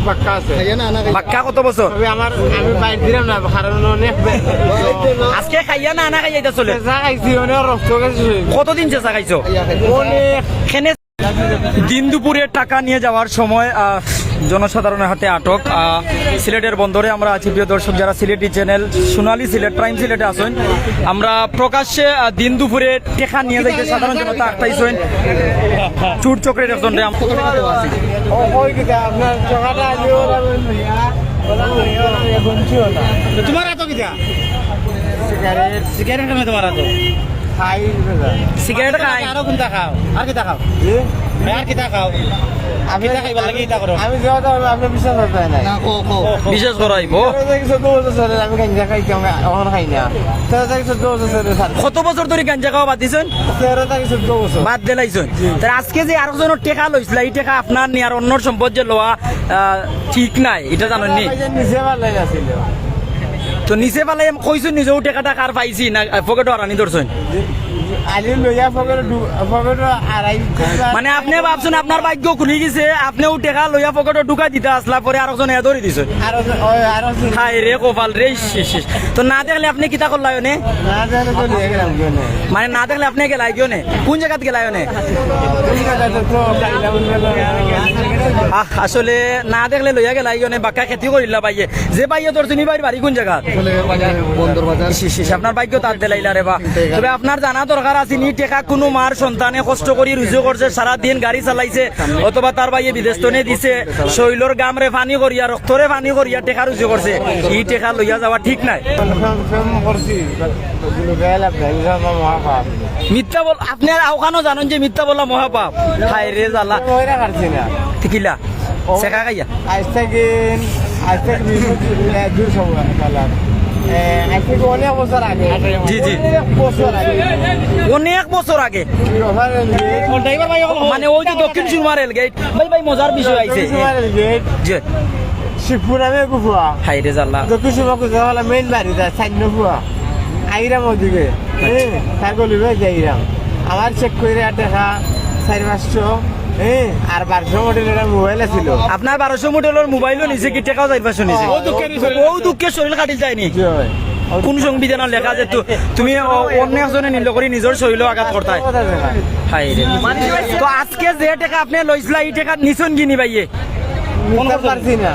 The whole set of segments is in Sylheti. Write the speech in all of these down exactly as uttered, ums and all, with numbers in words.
বাক্কা আছে। খাইয়া না, না খাইয়া? বাক্কা কত বছর? তবে আমার, আমি বাইর দিলাম না, কারণ অনেক বে-, আজকে খাইয়া না, না খাইয়া ইটা চলে? চেঁচা খাইছি, অনেক রক্ত গেছে। কতদিন চেঁচা খাইছো? খাইয়া খাইছি। অনেক। খেনে দিন দুপুরে টাকা নিয়ে যাওয়ার সময়, আহ, জনসাধারণের হাতে আটক। আহ, সিলেটের বন্দরে আমরা আছি, প্রিয় দর্শক, যারা সিলেটি চ্যানেল সোনালী সিলেট, প্রাইম সিলেটে আছেন। আমরা প্রকাশ্যে, আহ, দিন দুপুরে টেকা নিয়ে যাইতে সাধারণ জনতা আটকাইছইন। চুর চক্রের একজনরে আম- ও, কই কিতা? আপনার টাকাটা আইলো, ওরা লইয়া, ওরা লইয়া, ওরা লইয়া বলছি ওটা। তোমার আতো কিতা? সিগারেট। সিগারেট কেনে তোমার আতো? খাই, দাদা। সিগারেট খাই। আরো কোনটা খাও? আর কিতা খাও? জি? আর কিতা খাও? আমি কিতা খাইবার লাগি ইটা করো? আমি যেটা করবো, আপনি বিশ্বাস করতে হয় না। না, কো, কো। বিশ্বাস করাইবো। তেরো থেকে চোদ্দ বছর চলে, আমি গাঞ্জা খাইতাম, এখন খাই না। তেরো থেকে চোদ্দ বছর চলে, স্যার। কত বছর ধরে গাঞ্জা খাওয়া বাদ দিছেন? তেরো থেকে চোদ্দ বছর। বাদ দিলাইছেন। জি। তাহলে আজকে যে আরেকজনের টেকা লইছিলা, এই টেকা আপনার নি আর অন্যর সম্পদ যে লওয়া, আহ, ঠিক নাই, এটা জানেন নি? ভাইজান নিচে ফালাই আছিল। তো নিচে ফালাই আমি কইছো নিজেও টেকাটা কার পাইছি না, আহ, পকেটো আরানি ধরছেন? আলি লইয়া পকেটো ঢু-, পকেটো আড়াই। মানে আপনি ভাবছেন আপনার ভাগ্য খুলি গেছে, আপনিও টেকা লইয়া পকেটো ঢুকাই দিতা আসলা, পরে আরেকজন এ ধরি দিছে। আরো, ওই আরো। হায় রে কপাল রে, ইস, ইস, ইস। তো না দেখলে আপনি কিতা করলা অনে? না দেখলে তো নিয়ে গেলাম কেনে? মানে না দেখলে আপনি গেলাই গিয়ে নে? কোন জায়গাত গেলাই অনে? কোন জায়গাতে তো খাইলাম কেনে? আহ, আসলে না দেখলে লইয়া গেলাই গিয়ে নে, বাক্কা খেতি করিলা ভাইয়ে। যে ভাইয়ে ধরছুন, ই ভাইর বাড়ি কোন জায়গাত? বন্দর বাজার। ইস, ইস, ইস, আপনার ভাগ্য তার দিলাইলা রে বা। তবে আপনার জানা দরকার আছে নি, টেকা কোনো মার সন্তানে কষ্ট করি রুজি করছে, সারা দিন গাড়ি চালাইছে, অথবা তার ভাইয়ে বিদেশ তনে দিছে, শৈলর গামরে পানি করিয়া, রক্তরে পানি করিয়া টেকা রুজি করছে, ই টেকা লইয়া যাওয়া ঠিক নাই। প্রেম, প্রেম করছি, কিন্তু বেলা প্রেম, মহাপাপ। মিথ্যা বল, আপনি আর ওখানেও জানেন যে মিথ্যা বলা মহাপাপ। হায় রে জ্বালা। ওইরা পারছি না। কিলা? ও, শেখা খাইয়া? আজ থেকে, আজ থেকে বিশ বছর, এ, দূর সব কালার। এ, আজ থেকে অনেক বছর আগে। জি, জি। অনেক বছর আগে। অনেক বছর আগে। কি ব্যাপার রে? মানে ওই যে দক্ষিণ সুরমা রেল গেট। ভাই, ভাই, মজার বিষয় আইছে। দক্ষিণ সুরমা রেল গেট। জি। শিবপুর আমি গুফা। হায় রে জ্বালা। দক্ষিণ সুরমা গুফা হলো মেইন বাড়ি, যায় সাইন ফুয়া। আইরাম ওদিকে। হ্যাঁ, তার গলি ভাই যাইরাম। আমার চেক করে আর দেখা চার পাঁচশো। হ্যাঁ, আর বারোশো মডেলের একটা মোবাইল আছিল। আপনার বারোশো মডেলের মোবাইলও নিছে কি, টেকাও চার পাঁচশো নিছে? ও দুঃখে নি শরীর। ও দুঃখে শরীর কাটিল যায়নি। জি ভাই। কোন সংবিধানে লেখা যে তু-, তুমি অ-, অন্য একজনে নিল করি নিজের শরীরও আঘাত করতায়? কথা দেখা। হায় রে। তো আজকে যে টেকা আপনি লইছিলা, এই টেকা নিছইন কিনি ভাইয়ে? নিতে পারছি না।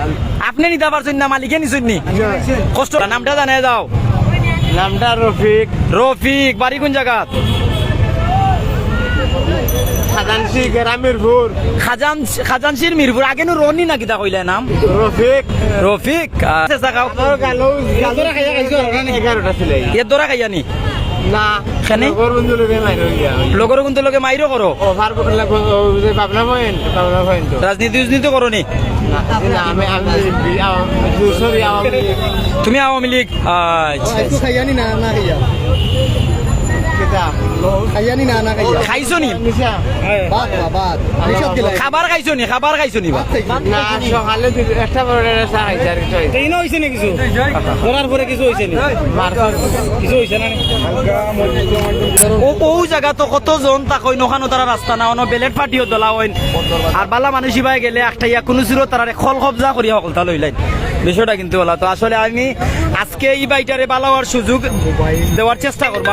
আপনি নিতে পারছেন না, মালিকে নিছইন নি? জি ভাই। কষ্ট, নামটা জানাই দাও। নামটা রফিক। রফিক, বাড়ি কোন জায়গাত? খাজানশি, গ্রাম মিরপুর। খাজান-, খাজানশির মিরপুর। আগে নু রনি না কিতা কইলে নাম? রফিক। রফিক, আহ, আচ্ছা, আচ্ছা, খাও। আমার গালো, গালো এগারোটা ছিল। এর দরা খাইয়া নি? না। কেনে? লগর বন্ধু লগে মাইর হইয়া। লগর বন্ধু লগে মাইরও করো? ও, পার-, ও, যে পাবনা পয়েন্ট, পাবনা পয়েন্ট তো। রাজনীতি উজনীতি করো নি? না, না, আমি, আমি বিএনপি, আওয়ামী, sorry, আওয়ামী লীগ। তুমি আওয়ামী লীগ? আচ্ছা, আইসু আচ্ছা। খাইয়ানি না, না খাইয়া? কিতা? খাইয়ানি না, না খাইয়া? খাইছো নি? নিশা? বাদ, বাদ, বাদ। নিশা কিলাই? খাবার খাইছো নি? খাবার খাইছো নি বা? না, সকালে দুই, একটা বড় একটা চা খাইছি, আর কিছু খাইছি না। তো ইনো হইছে নি কিছু? ধরার পরে কিছু হইছে নি? মার খাইছি। কিছু হইছে না নি? ও, ও জায়গা তো কতজন তা কইন, ওখানো তারা রাস্তা না, অনো বেলেট ফাটিও দলা হইন। আর বালা মানুষ ইবায় গেলে একটা ইয়া কোনো সুরত তারা খল কবজা করিয়া হকলতা লইলাইন। বিষয়টা কিন্তু ওলা। তো আসলে আমি আজকে এই বাইটারে বালা হওয়ার সুযোগ দেওয়ার চেষ্টা করবো।